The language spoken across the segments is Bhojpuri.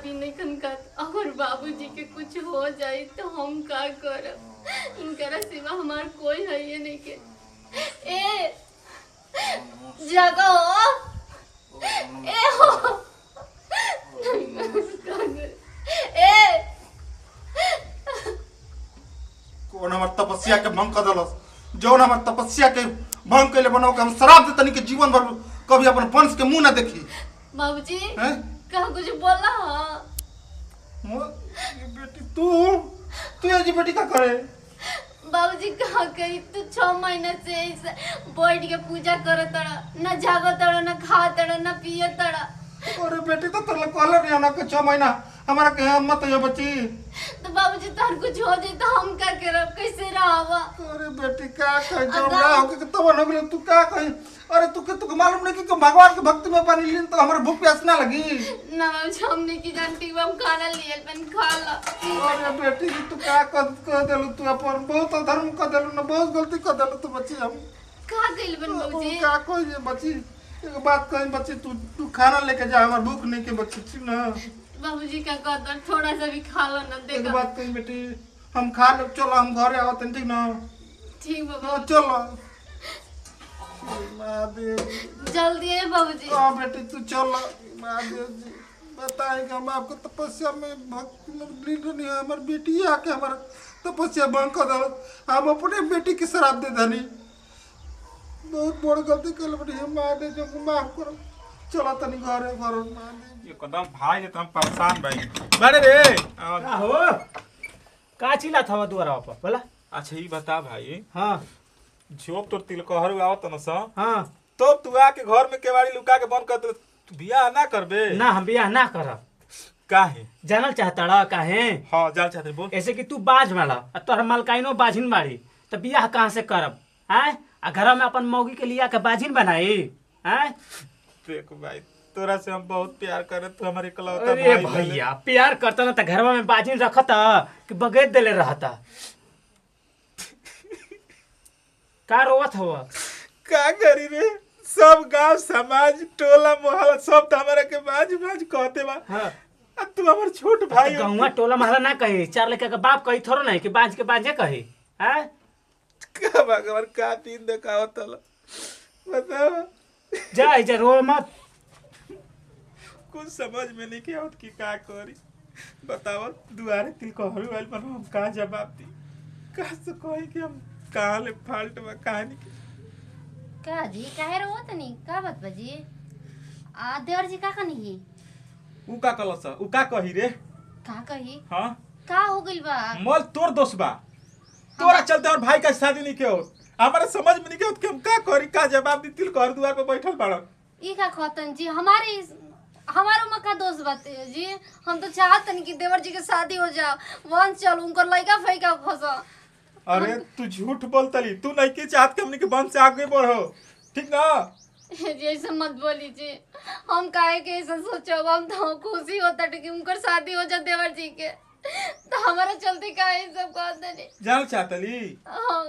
भी नहीं खनकात। अगर बाबूजी के कुछ हो जाए तो हम का करब? इनकरा सिवा हमार कोई है ये नहीं के। ए जगह ए हो ए कौन हमार तपस्या के भंग कर दलस? जौन हमार तपस्या के भंग कैले बनाओ के हम श्राप दे तनी के जीवन भर कभी अपन वंश के मुंह ना देखी। बाबूजी का कुछ बोला? हां बेटी तू तू ये जी बेटी का करे? बाबूजी का करी, तू 6 महीना से ऐसे बैठ के पूजा करत तड़ा, ना जागत तड़ा, ना खा तड़ा, ना पिए तड़ा। अरे बेटी तो तोला कहले नहीं ना कि 6 महीना हमारा के मत ये बच्ची। तो बाबूजी तोहर कुछ हो जाए तो हम का करब, कैसे रहब? अरे बेटी का कह जब ना हो के तब न गेल तू का कही? अरे तू के तू मालूम नहीं कि भगवान के भक्ति में पानी लीन तो हमरे भूख प्यास ना लगी ना। बाबूजी हम नहीं की जानती, हम खाना लियल पन खा ला। अरे बेटी तू का कर देलू तू अपन बहुत अधर्म कर देलू ना, बहुत गलती कर देलू तू बच्ची। हम का कइल बन बाबूजी? का कहि बच्ची, एक बात कही बच्ची, तू तू खाना लेके जा, हमर भूख नहीं के बच्ची, ठीक ना? बाबूजी का कहता थोड़ा सा भी खा लो ना। देखो एक बात कही बेटी, हम खा ले, चलो हम घरे आवत ठीक ना? ठीक बाबा चलो महादेव जल्दी है बाबूजी। हां बेटी तू चलो। महादेव जी बताए कि हम आपको तपस्या में भक्ति में लीन नहीं है, हमार बेटी आके हमार तपस्या भंग कर दल, हम अपने बेटी के श्राप दे दनी। बहुत बड़ गलती कर बड़ी हम, महादेव जी को माफ करो। चलो तनी घरे घर महादेव एकदम भाई ने तो हम परेशान भाई बड़े रे। का हो का चिल्लात हवा दुआरा पर बोला? अच्छा ई बता भाई, हां जोब तोर तिलकहर आवत न स, हां तो तू आके घर में केवाड़ी लुका के बंद कर दे, तू बियाह ना करबे? ना हम बियाह ना करब। काहे? जानल चाहता काहे? हां जानल चाहते बोल। ऐसे कि तू बाज वाला आ तोहर मालकाइनो बाजिन बाड़ी त बियाह कहां से करब? हैं आ घर में अपन मौगी के लिया के बाजिन बनाई? हैं देख भाई तोरा से हम बहुत प्यार करे, तू हमारे इकलौता भाई। अरे भैया प्यार करता ना त घरवा में बाजिन रखता कि बगैर देले रहता। का रोवत हवा? का करी रे, सब गांव समाज टोला मोहल्ला सब त हमरा के बाज बाज कहते बा। हां आ तू हमर छोट भाई। गांवा टोला मोहल्ला ना कही, चार लड़का के बाप कही थोरो नहीं कि बाज के बाजे कही। हैं का भगवान का दिन देखावत तला बताओ। जा जा रो मत, कुछ समझ में नहीं के आवत कि का करी बताओ। दुआरे तिलकहरू आइल बन, हम का जवाब दी? का से कही कि हम कहाँ ले फाल्ट बा कहानी के? का जी काहे रोवत नहीं, का बात बजी? आ देवर जी का कनी? उ का कहलस? उ का कही रे? का कही? हां का हो गइल बा? मल तोर दोष बा, तोरा चलते और भाई का शादी नहीं के हो। हमारे समझ में नहीं के कि हम का करी, का जवाब दी? तिलकहर दुआर पे बैठल बाड़न। ई का कहतन जी हमारे हमारो में का दोष बाते जी? हम तो चाहतन कि देवर जी के शादी हो जाओ, वंश चल उनकर लइका फइका खसा। अरे तू झूठ बोलतली, तू नहीं के चाहत के हमनी के वंश से आगे बढ़ो, ठीक ना? जी ऐसा मत बोली जी, हम काहे के ऐसा सोचो? हम तो खुशी होता कि उनकर शादी हो जा देवर जी के, तो हमारा चलते काहे सब कहतनी? जानल चाहतली?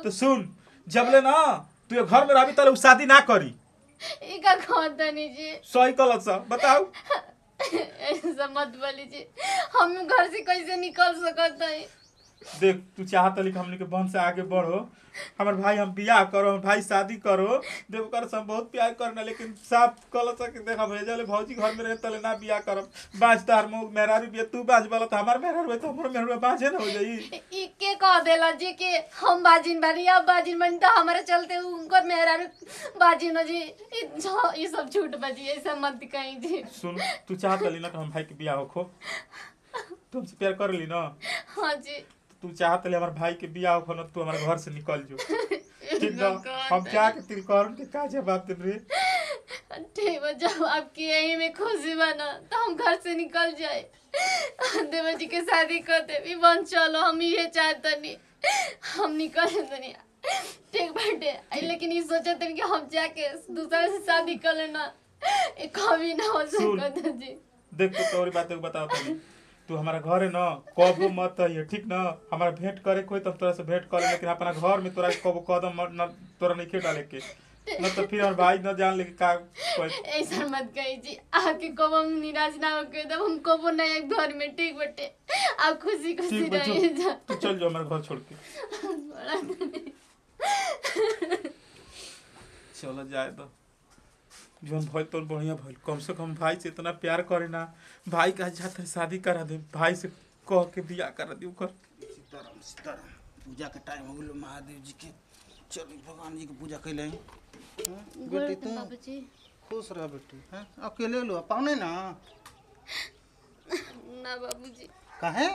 तो सुन, जबले ना तू ये घर में रहबी तले उ शादी ना करी। ई का कहतनी जी? सही कहलत सा बताओ। ऐसा मत बोली जी, हम घर से कैसे निकल सकत हई? देख तू चाहतली कि हमनी के वंश से आगे बढ़ो, हमर भाई हम बियाह करो, हमर भाई शादी करो, देवकर से हम बहुत प्यार करना, लेकिन साफ कहलत सा कि देखा भेजले भौजी घर में रहे तले ना बियाह करब। बाज तार मुंह मेहरारू बिया, तू बाज वाला त हमर मेहरारू है तो हमर मेहरारू बाजे न हो जाई। ई के कह देला जी कि हम बाजिन बानी, अब बाजिन बनी तो हमारे चलते उनकर मेहरारू बाजिन हो जी। ई सब झूठ बाजी, ऐसा मत कहीं जी। सुन तू चाहतली ना कि हम भाई के बियाह होखो, तुमसे प्यार कर ली ना? हां जी। तू चाहत ले हमार भाई के बियाह हो ना, तू हमारे घर से निकल जो, ठीक ना? हम क्या के तिलकरण के का जवाब देब रे? ठीक है, जब आपकी यही में खुशी बना तो हम घर से निकल जाए, देवर जी के शादी कर दे, वंश चलो, हम ये चाहतनी, हम निकल तनी ठीक बाटे। लेकिन ये सोचत कि हम जाके दूसरे से शादी कर लेना, ये कभी ना हो सकत जी। देख तो तोरी बात बताओ तनी, तू हमारा घर है ना कबो मत आइए, ठीक ना? हमारा भेंट करे कोई तो हम तोरा से भेंट करे, लेकिन अपना घर में तोरा कबो कदम न तोरा नहीं डाले के, न तो फिर और भाई न जान ले का कोई। ऐसा मत कही जी, आपके कबो हम निराश ना होके तब हम कबो ना एक घर में ठीक बटे, आप खुशी खुशी रहिए। जा तू चल जो हमारे घर छोड़ के। चलो जाए तो जोन भइल तो बढ़िया भइल, कम से कम भाई से इतना प्यार करे ना, भाई का जाते शादी करा दे, भाई से कह के बियाह करा दी ओकर। सीताराम सीताराम, पूजा के टाइम हो गेल महादेव जी के, चल भगवान जी के पूजा कैले। बेटी तू बाबूजी खुश रह बेटी। हैं अकेले लो पाउने ना? ना बाबूजी। काहे?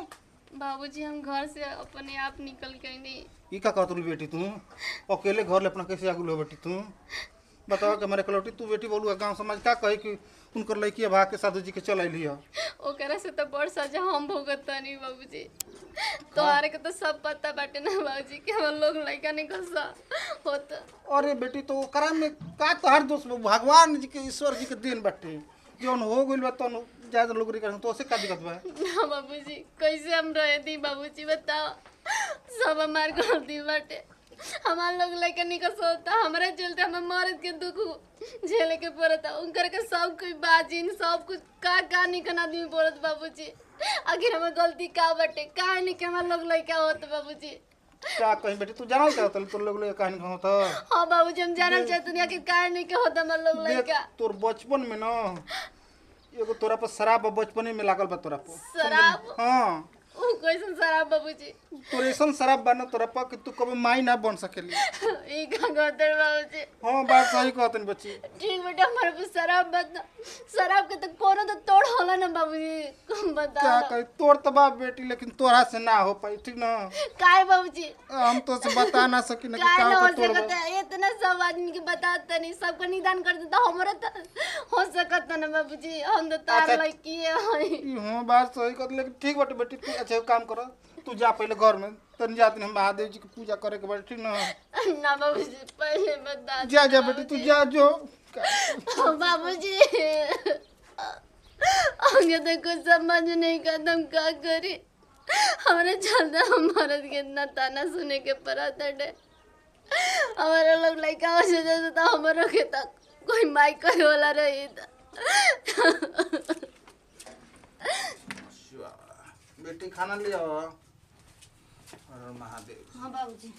बाबूजी हम घर से अपने आप निकल के नहीं। ई का कहत बेटी तू अकेले घर ले अपना कैसे आगुल हो बेटी तू? बताओ कि हमारे कलौटी तू बेटी बोलू गांव समाज का कहे कि उनकर लड़की भाग के साधु जी के चल अइली है। ओकरा से तो बड़ सजा हम भुगतनी बाबूजी। तोहरे के तो सब पता बाटे ना बाबूजी कि हम लोग लड़का नहीं घसा होत। अरे बेटी तो ओकरा में का तोहर दोष, भगवान जी के ईश्वर जी के then बाटे, जौन हो गइल बा तौन ज्यादा लोग रे तो से का दिक्कत बा? ना बाबूजी कैसे हम रहे दी बाबूजी बताओ, सब हमार गलती बाटे, हमार लोग लड़का निकल होता, हमारे चलते हमार मर्द के दुख झेले के पड़ता, उनकर के सब कोई बाजिन सब कुछ का का निकन आदमी बोलत बाबूजी। आखिर हमार गलती का बाटे, काहे नहीं के हमार लोग लड़का होत बाबूजी? का कहीं बेटी तू जानल चाहत तोर लोग लड़का काहे नहीं होता? हां बाबूजी हम जानल चाहत नहीं आखिर काहे नहीं के होत हमार लोग लड़का। तोर बचपन में ना एगो तोरा पर शराब बचपने में लागल बा तोरा पर। शराब? हां। उ कैसन शराब बाबूजी? तोर ऐसन शराब बा ना तोरा पर कि तू कभी माई ना बन सकेली। ई का कहत बाबूजी? हां बात सही कहतन बच्ची। ठीक बेटा हमारे पर शराब बात ना, शराब के तो कोनो तो तोड़ होला ना बाबूजी, कम बता का कही तोड़ तो बा बेटी लेकिन तोरा से ना हो पाई ठीक ना। काहे बाबूजी? हम तो से बता ना सकी ना कि का हो सकता, इतना सब आदमी के बताता नहीं, सबका निदान कर देता, हमरा तो हो सकत ना बाबूजी, हम तो तार लड़की है। हां बात सही कहत लेकिन ठीक बाटे बेटी तू अच्छा काम कर, तू जा पहले घर में तन जात हम महादेव जी के पूजा करे के बाटे ठीक ना? ना बाबूजी पहले बता। जा जा बेटी तू जा जो। बाबूजी आगे तो कुछ समझ नहीं का तुम का करी, हमारे चलते हमारे कितना ताना सुने के पड़ा था, हमारा लोग लड़का हो जाता था, हमारा के तक कोई माइक करे वाला रही था। बेटी खाना ले आओ। और महादेव। हाँ बाबूजी।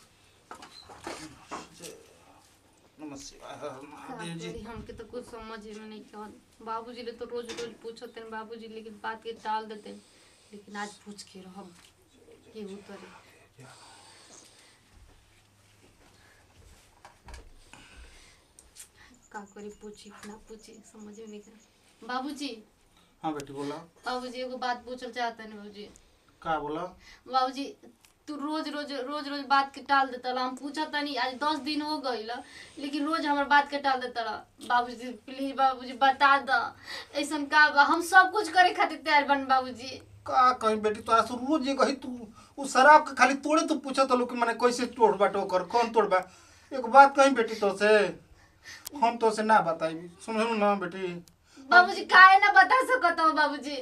नमस्कार महादेव जी। हमके तो कुछ समझ में नहीं आवत बाबूजी ले तो रोज रोज पूछते हैं बाबूजी, लेकिन बात के टाल देते हैं, लेकिन आज पूछ के रहब के उतरे। का करी पूछी ना पूछी समझ में नहीं आता बाबूजी। हाँ बेटी बोला। बाबूजी एगो बात पूछल चाहते हैं बाबूजी। का बोला? बाबूजी तू रोज रोज रोज रोज बात के टाल देता, हम पूछता नहीं, आज 10 दिन हो गई लेकिन रोज हमार बात के टाल देता। बाबूजी प्लीज बाबूजी बता द ऐसा का बा, हम सब कुछ करे खातिर तैयार बन बाबूजी। का कहीं बेटी तोरा से रोज ये कही तू उ शराब के खाली तोड़े तू पूछत लो कि माने कैसे तोड़ बाटो कर कौन तोड़ बा। एक बात कहीं बेटी तो से हम तो से ना बताई समझलू ना बेटी? बाबूजी काहे ना बता सकत हो बाबूजी,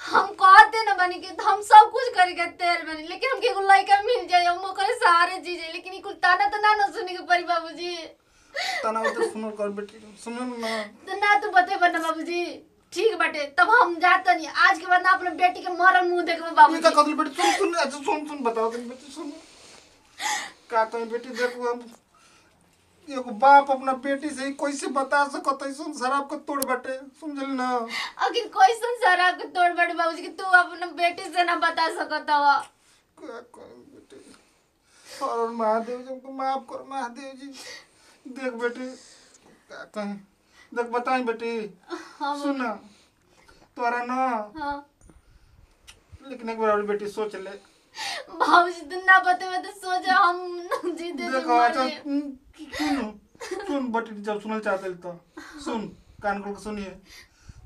हम कहते ना बनी कि हम सब कुछ करे के तैयार बनी, लेकिन हमके एगो लड़का मिल जाए हम ओकरे सहारे जी जाए, लेकिन ई कुल ताना तो ना न सुने के पड़ी बाबूजी। ताना तो सुनल कर बेटी समझलू ना? तो ना तू बते बना बाबूजी। ठीक बाटे तब हम जात नहीं, आज के बाद ना अपने बेटी के मरल मुंह देखबे बाबूजी। ई का कहत बेटी सुन सुन अच्छा सुन सुन बताओ तनी बेटी सुन का कहीं बेटी देखो हम एगो बाप अपना बेटी से कैसे बता सकत है सुन शराब के तोड़ बाटे समझल ना? आखिर कैसन शराब के तोड़ बाटे बाबूजी कि तू अपना बेटी से ना बता सकत हवा? का कहीं बेटी और महादेव जी हमको माफ कर महादेव जी। देख बेटी का कहीं देख बताई बेटी। हाँ सुन तोरा ना। हाँ लेकिन एक बार और बेटी सोच ले बाबूजी, तू ना बतेबे तो सोच हम जी दे। देखो अच्छा सुन सुन बेटी जब सुनल चाहते तो सुन कान खोल के सुनिए।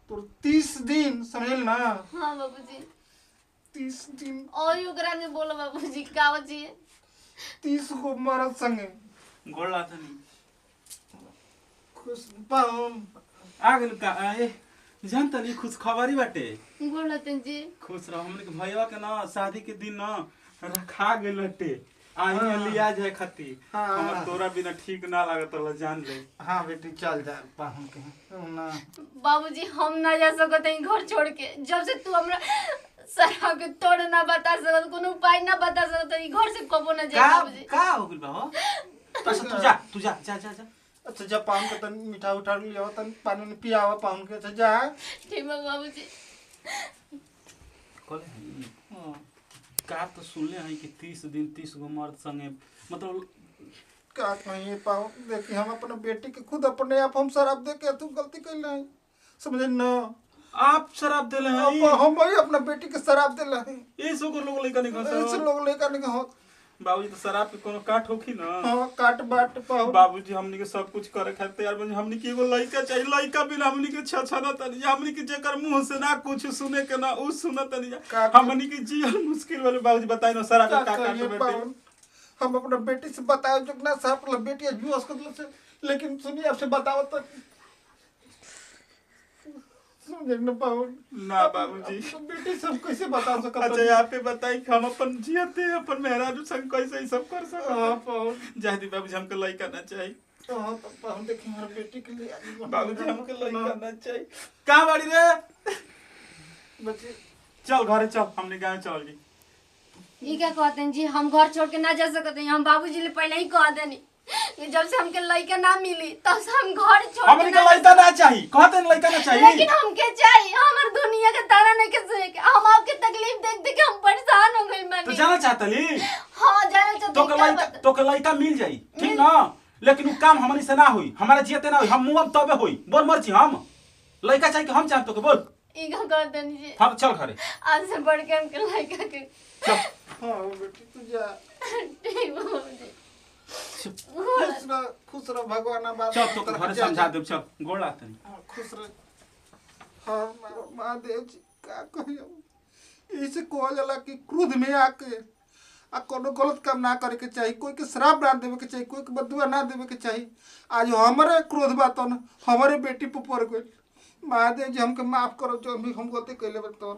तो 30 दिन समझल ना? हाँ बाबूजी 30 दिन और ओकरा में बोलो बाबूजी का जी 30 को मरद संगे गोड़ लाथनी खुश पाऊं आ गेल का ए जान तनी खुशखबरी बाटे। गोड़ लाथनी जी। खुश रहो। हमने के भैया के ना शादी के दिन ना रखा गेल बाटे आई लिया जाए खाती। हाँ। हमर तोरा बिना ठीक ना लागत रहल जान ले। हाँ बेटी चल जा पाहुन के ना। बाबूजी हम ना जा सकत हई घर छोड़ के, जब से तू हमरा शराब के तोड़ ना बता सकत, कोनो उपाय ना बता सकत हई, घर से कबो ना जाए का बाबूजी। का हो गेल बा हो? अच्छा तू जा, तू जा जा जा जा। अच्छा जा पाहुन के तन मीठा उठा लिया तन पानी में पियावा पाहुन के। अच्छा जा। ठीक बा बाबूजी। कहले का तो सुनले हैं कि 30 दिन 30 गो मर्द संगे मतलब का कहिए पाहुन, देखी हम अपने बेटी के खुद अपने आप हम शराब दे के तू गलती कर रहे समझे ना। आप शराब देले हैं? हम भाई अपना बेटी के शराब देले हैं। ए सो लोग लइका नहीं ऐसे खस लोग लेकर नहीं हो बाबूजी तो शराब के कोनो काट होखी ना। हाँ काट बाट पाहुन। बाबूजी हमनी के सब कुछ करे खातिर तैयार बन, हमनी के एगो लइका चाहिए, लइका बिना हमनी के छछना तनी, हमनी के जेकर मुंह से ना कुछ सुने के ना उ सुन तनी, हमनी के जीवन मुश्किल वाले। बाबूजी बताई ना शराब के का का काट कहिए बेटी। पाहुन, हम अपना बेटी से बताओ जो ना साहब बेटी जुआस कर से, लेकिन सुनिए आपसे बताओ तो समझे ना पाहुन। ना बाबूजी अपना बेटी से हम कैसे बता सकत? अच्छा यहाँ पे बताई कि हम अपन जियते अपन मेहरारू संग कैसे ई सब कर सकत? हाँ पाहुन। जाहि दी बाबूजी हमके लइका ना चाहिए। हाँ तो पाहुन देखी हमारे बेटी के लिए बाबूजी हमके लइका ना चाहिए। कहाँ बाड़ी रे बच्चे? चल घरे चल, हमने गाँव चल गई। ये क्या कहते हैं जी, हम घर छोड़ के ना जा सकते हैं। हम बाबूजी ले पहले ही कह देनी कि जब से हमके लइका ना मिली तब से हम घर छोड़ हमनी के के ना लइका ना चाहिए, कहते न लइका ना चाहिए। लेकिन हमके चाहिए, हमार दुनिया के तारा नहीं के सुने के, हम आपके तकलीफ देख देख के हम परेशान हो गइल तो बानी। जाना चाहतली? हां जाना चाहते तो के लइका, तो के लइका मिल जाई ठीक ना, लेकिन उ काम हमनी से ना होई, हमारा जियते ना होई, हम मुंह तबे होई। बोल मर्जी, हम लइका चाहिए कि हम चाहत तो के बोल। ई का कहते हैं जी? हम चल घरे। आज से बढ़ के हमके लइका के चल। हाँ बेटी तू जा। ठीक बा बाबूजी। खुश रह, खुश रह भगवान आबाद। चल तो घरे समझा देब, चल गोड़ लागतनी। हाँ, खुश रह। हाँ महादेव जी का कहियो, इसे कहल जाला कि क्रोध में आके आ कोनो गलत काम ना करे के चाही, कोई के शराब ना देवे के चाही, कोई के बदुआ ना देवे के चाही। आज हमारे क्रोध बा तो हमारे बेटी पर पड़ गइल। महादेव जी हमके माफ करो जो भी हम गलती कइले बा।